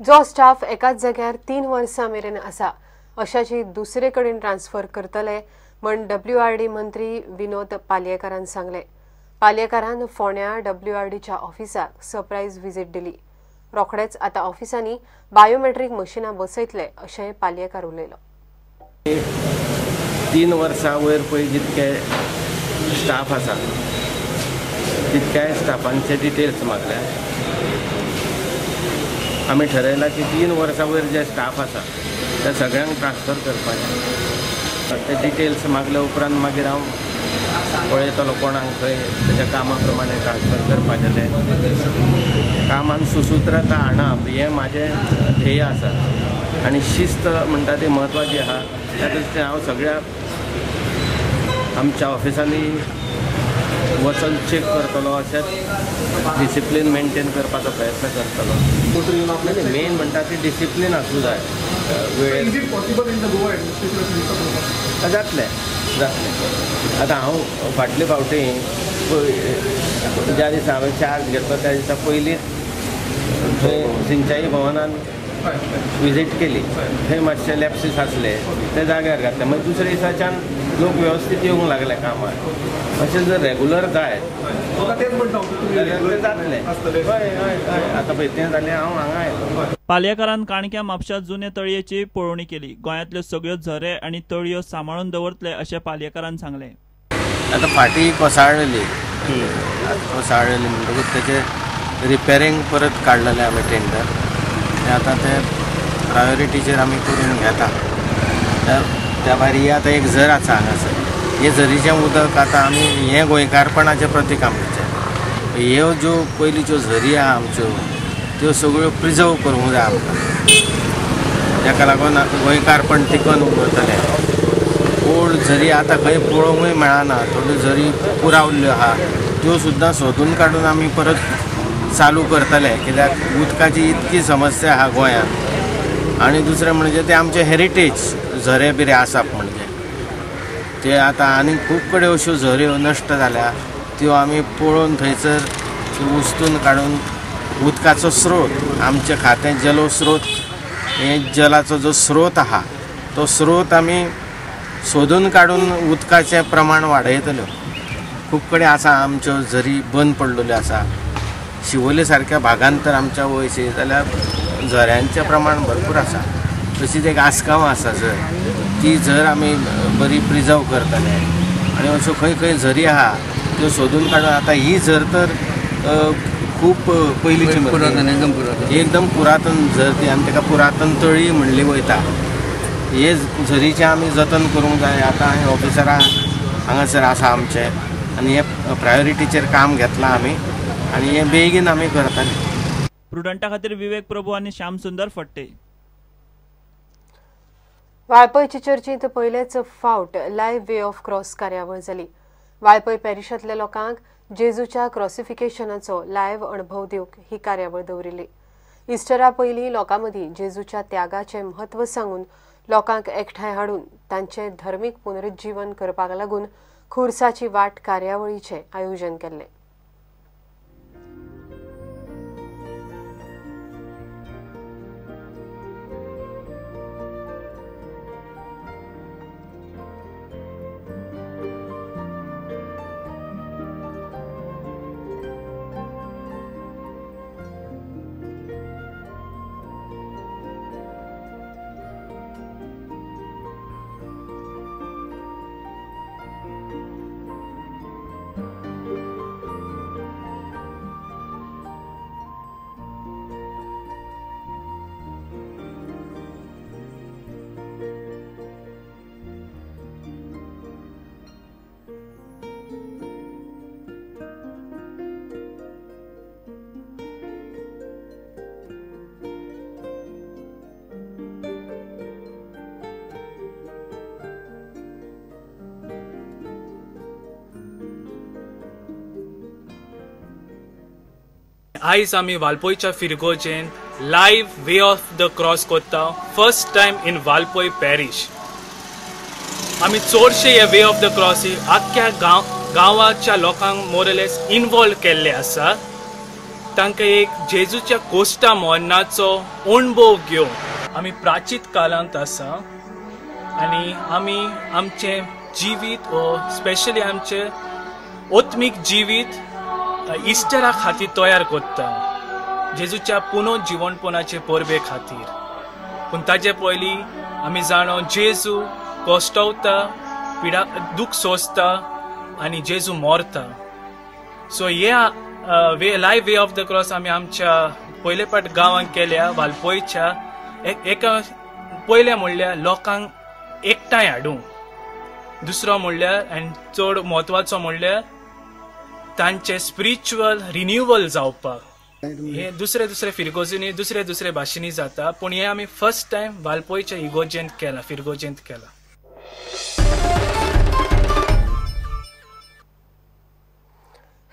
जो स्टाफ एकाच जाग्यार 3 वर्सां मेरेन आसा अशाची दुसरे कडेन ट्रान्सफर करतले म्हण डब्ल्यूआरडी मंत्री विनोद पालयेकारान सांगले। पालयेकारान फोंड्या डब्ल्यूआरडीच्या ऑफिसाक सरप्रायज व्हिजीट दिली। रोखडेच आतां ऑफिसांनी बायोमेट्रीक मशिनां बसयतले अशें पालयेकार उलयलो। 3 वर्सां वयर पळय जितके स्टाफ आसा तितक्याय स्टाफांचे डिटेल्स मागल्या। आमी ठरयलां की 3 वर्सां वयर जे स्टाफ आसा त्या सगळ्यांक ट्रान्सफर करपाचें। ते डिटेल्स मागल्या उपरांत मागीर हांव पळयतलो कोणाक खंय तेज्या कामा प्रमाणे ट्रान्सफर करपाचें। तें कामान सुसूत्रता हाडप हें म्हाजें ध्येय आसा आनी शिस्त म्हणटा ती म्हत्वाची आसा। त्या दृश्टीन हांव सगळ्या आमच्या ऑफिसांनी वचून चॅक करतलो, अशेंच डिसिप्लीन मेंटेन करपाचो प्रयत्न करतलो। मेन म्हणटा ती डिसिप्लीन आसूं जाय। वेळ जातलें जातलें। आतां हांव फाटले फावटी ज्या दिसा हांवें चार्ज घेतलो त्या दिसा पयलींच थंय सिंचाई भवनान विजीट केली, थंय मातशे लॅप्सीस आसले ते जाग्यार घातले। मागीर दुसऱ्या दिसाच्यान लोक वेवस्थीत येवंक लागले कामार। अशें जर रेगुलर जायत जाल्यार जातलें। हय हय हय, आतां पळय तें जालें, हांव हांगा आयलो। पालयेकारान काणक्या म्हापशा जुने तळयेची पळोवणी केली। गोंयांतल्यो सगळ्यो झरे आनी तळयो सांबाळून दवरतले अशें पालयेकारान सांगलें। आतां फाटीं कोसळ्ळेली, कोसळ्ळेली म्हणटकूच तेचें रिपेरींग परत काडलेलें आमी टेंडर, तें आतां तें प्रायोरिटीचेर आमी करून घेता। त्या भायर ही आतां एक झर आसा हांगासर, हे झरीचें उदक आतां आमी हें गोंयकारपणाचें प्रतीक आमचें। ह्यो ज्यो पयलींच्यो झरी आहा आमच्यो त्यो सगळ्यो प्रिजर्व करूंक जाय आमकां, ताका लागून गोंयकारपण टिकून उरतलें। ओल्ड झरी आतां खंय पळोवंकूय मेळना, थोड्यो झरी पुरावल्ल्यो आहा त्यो सुद्दां सोदून काडून आमी परत चालू करतले, कित्याक उदकाची इतकी समस्या आहा गोंयांत। आनी दुसरें म्हणजे ते आमचे हेरिटेज झरे बिरे आसाप म्हणजे ते आतां आनी खूब कडेन अश्यो झऱ्यो नश्ट जाल्या त्यो आमी पळोवन थंयसर उस्तून काडून उदकाचो स्रोत आमचें खातें जलस्रोत हे जलाचो जो स्रोत आहा तो स्रोत आमी सोदून काडून उदकाचें प्रमाण वाडयतल्यो। खूब कडेन आसा आमच्यो झरी बंद पडलेल्यो आसा, शिवोले सारक्या भागांत तर आमच्या वयशी जाल्यार झऱ्यांचें प्रमाण भरपूर आसा। तशीच एक आसगांव आसा झर, ती झर आमी बरी प्रिजर्व करतले आनी अश्यो खंय खंय झरी आहा त्यो सोदून काडून आतां ही झर तर खूब पयलींची एकदम पुरातन झर ती आनी ताका पुरातन तळी म्हणली वयता। हे झरीचें आमी जतन करूंक जाय। आतां हे ऑफिसरां हांगासर आसा आमचे आनी हे प्रायोरिटीचेर काम घेतलां आमी आनी हे बेगीन आमी करतले। प्रुडंटा खातीर विवेक प्रभू आनी श्याम सुंदर फट्टे। वाळपयचे चर्चींत पयलेच फावट लायव्ह वे ऑफ क्रॉस कार्यावळ जाली। वाळपय पॅरिशांतल्या लोकांक जेजूच्या क्रॉसिफिकेशनाचो लायव्ह अणभव दिवंक ही कार्यावळ दवरिल्ली। इस्टरा पयलीं लोकां मदीं जेजूच्या त्यागाचें म्हत्व सांगून लोकांक एकठांय हाडून तांचें धर्मीक पुनरुज्जीवन करपाक लागून खुर्साची वाट कार्यावळीचें आयोजन केल्लें। आयज आमी वाळपयच्या फिरगोजेन live way of the cross करता, first time in Valpoi parish. आमी चडशे हे वे ऑफ the cross आख्ख्या गांवाच्या लोकांक मोरलेस इनवॉल्व केल्ले आसा। तांकां एक जेजूच्या कोश्टा मरणाचो अणभव घेवन आमी प्राचीत काळांत आसा आनी आमी आमचें जिवीत ओ स्पेशली आमचें आत्मीक जिवीत इस्टरा खातीर तयार करता, जेजूच्या पुनो जिवनपणाचे परबे खातीर. पूण ताजे पयलीं आमी जाणो जेजू कश्टवता, पिडा दुख्ख सोंसता आनी जेजू मरता. सो हे way live way of the cross आमी आमच्या पयले पाट गांवांत केल्या, वालपोयच्या एका पयलें म्हणल्यार लोकांक एकठांय हाडूंक, दुसरो म्हणल्यार आनी चड म्हत्वाचो म्हणल्यार तांचे स्पिरिच्युअल रिन्युअल जावपाक. हे दुसरे दुसरे फिरगोजींनी दुसरे दुसरे भाशेंनी जाता, पूण हे आमी फर्स्ट टायम वालपोयच्या इगोर्जेंत केला, फिरगोजेंत केला.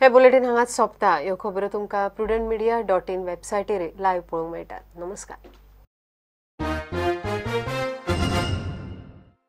हे बुलेटिन हांगाच सोंपता. ह्यो खबरो तुमकां prudentmedia.in वेबसायटीर लायव्ह पळोवंक मेळटात. नमस्कार.